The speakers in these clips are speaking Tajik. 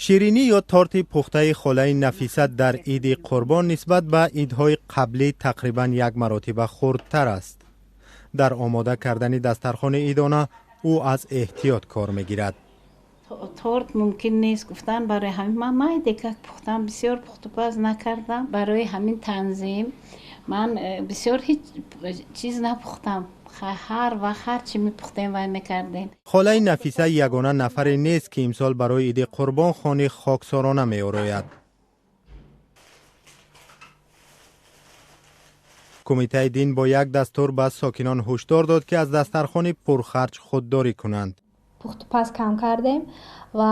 Ширинӣ ё торти пухтаи холаи Нафиса дар Иди Қурбон нисбат ба идҳои қаблӣ тақрибан як маротиба хурдтар аст. Дар омода кардани дастархони идона ӯ аз эҳтиёт кор мегирад. Торт мумкин нест гуфтан, барои ҳамин ман майдекак пухтам, бисёр пухтупаз накардам. Барои ҳамин танзим ман бисёр ҳеҷ чиз напухтам. Ҳар вақт ҳар чӣ мепухтем, вай мекардем. Холаи Нафиса ягона нафаре нест, ки имсол барои Иди Қурбон хони хоксорона меорояд. Кумитаи дин бо як дастур ба сокинон ҳушдор дод, ки аз дастархони пурхарҷ худдорӣ кунанд. Пухтупаз кам кардем ва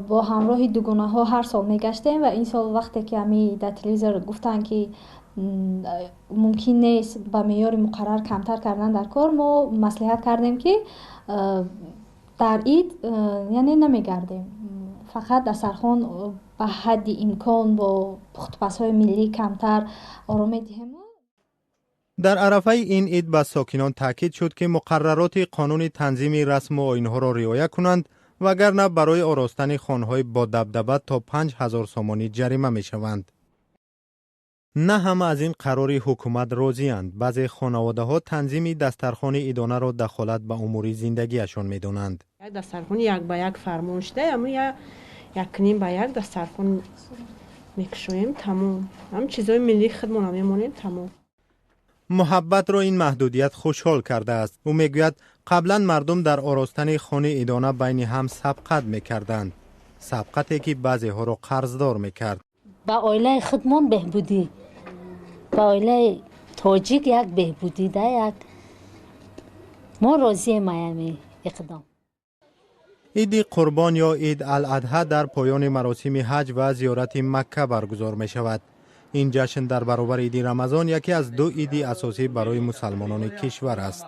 бо ҳамроҳи дугонаҳо ҳар сол мегаштем ва ин сол вақте ки ҳами дар телевизор гуфтанд, ки мумкин нест ба меъёри муқаррар камтар кардан дар кор, мо маслиҳат кардем, ки дар ид яъне намегардем, фақат дастархон ба ҳадди имкон бо пухтупазҳои миллӣ камтар оро медиҳем. Дар арафаи ин ид ба сокинон таъкид шуд, ки муқаррароти қонуни танзими расму оинҳоро риоя кунанд, вагарна барои оростани хонҳои бодабдаба то 5000 сомонӣ ҷарима мешаванд. На ҳама аз ин қарори ҳукумат розианд. Баъзе хонаводаҳо танзими дастархони идонаро дахолат ба умури зиндагиашон медонанд. Як дастархони як ба як фармон шуда, аммо якним ба як дастархон мекушоем, тамом. Ҳам чизҳои миллии худмона мемонем, тамом. Муҳаббатро ин маҳдудият хушҳол кардааст. Ӯ мегӯяд, қаблан мардум дар оростани хони идона байни ҳам сабқат мекарданд, сабқате ки баъзеҳоро қарздор мекард. Ба оилаи худмон беҳбудӣ, ба оилаи тоҷик як беҳбудӣ да, як мо розием аями иқдом. Иди Қурбон ё Ид ал-Адҳа дар поёни маросими ҳаҷ ва зиёрати Макка баргузор мешавад. Ин ҷашн дар баробари Иди Рамазон яке аз ду иди асосӣ барои мусалмонони кишвар аст.